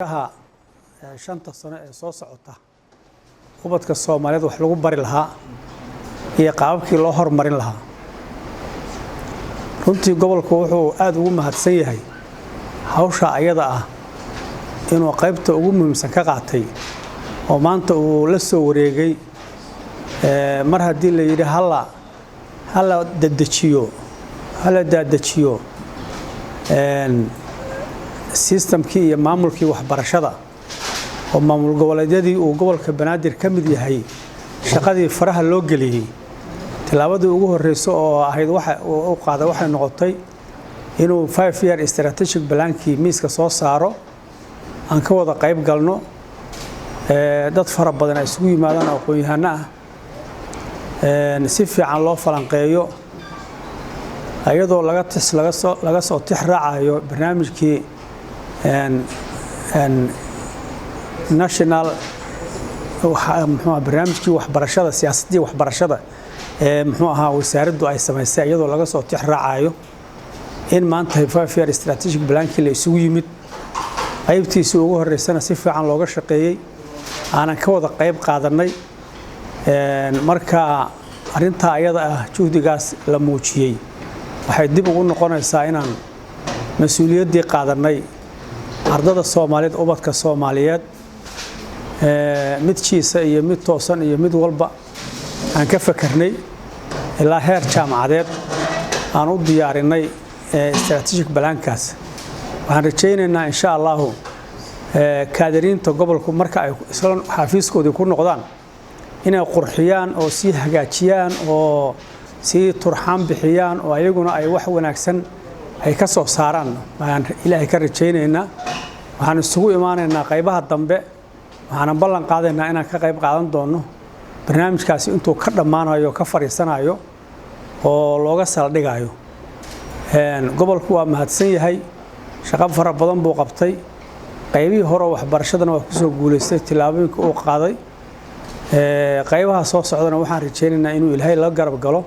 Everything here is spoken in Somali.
5-ta sano ee soo socota ubadka Soomaaliyeed wax lagu bari lahaa iyo qaababkii loo hormarin lahaa. Runtii gobolku wuxuu aada ugu mahadsan yahay hawsha ayada ah inuu qaybta ugu muhiimsan ka qaatay oo maanta uu la soo wareegay. Mar haddii la yidhi hala dedejiyo, hala daadajiyo systemkii iyo maamulkii waxbarashada oo maamul goboleedyadii uu gobolka Banaadir ka mid yahay shaqadii faraha loo geliyey, tillaabadii ugu horreysa oo ahayd waxa u qaaday waxay noqotay inuu 5-year strategic plankii miiska soo saaro, aan ka wada qayb galno, dad fara badan ay isugu yimaadaan, aqoon-yahano ah, si fiican loo falanqeeyo, iyadoo laga tis laga soo tix raacayo barnaamijkii national, muxuu, barnaamijkii waxbarashada, siyaasaddii waxbarashada ee, muxuu ahaa, wasaaraddu ay samaysay, iyadoo laga soo tix raacayo in maanta 5-year strategic plankii la isugu yimid, qaybtiisii ugu horreysana si fiican looga shaqeeyey, aanan ka wada qayb qaadanay. Marka arrintaa ayada ah, juhdigaas la muujiyey waxay dib ugu noqonaysaa inaan mas-uuliyaddii qaadanay ardada Soomaaliyeed, ubadka Soomaaliyeed, mid jiisa iyo mid toosan iyo mid walba aan ka fakernay ilaa heer jaamacadeed aan u diyaarinay strategic plankaas. Waxaan rajaynaynaa, insha Allahu, kaadiriinta gobolku marka ay isla xafiiskoodii ku noqdaan inay qurxiyaan oo sii hagaajiyaan oo sii turxaan bixiyaan oo ayaguna ay wax wanaagsan ay ka soo saaraan baan Ilaahay ka rajaynaynaa. Waxaan isugu imaanaynaa qaybaha dambe, waxaanan ballan qaadaynaa inaan ka qayb qaadan doono barnaamijkaasi intuu ka dhammaanayo, ka fadhiisanayo oo looga saldhigayo. Gobolku waa mahadsan yahay, shaqo fara badan buu qabtay. Qaybihii hore waxbarashadana waa kusoo guulaystay tillaabooyinka uu qaaday. Qaybaha soo socdana waxaan rajaynaynaa inuu Ilaahay la garab galo.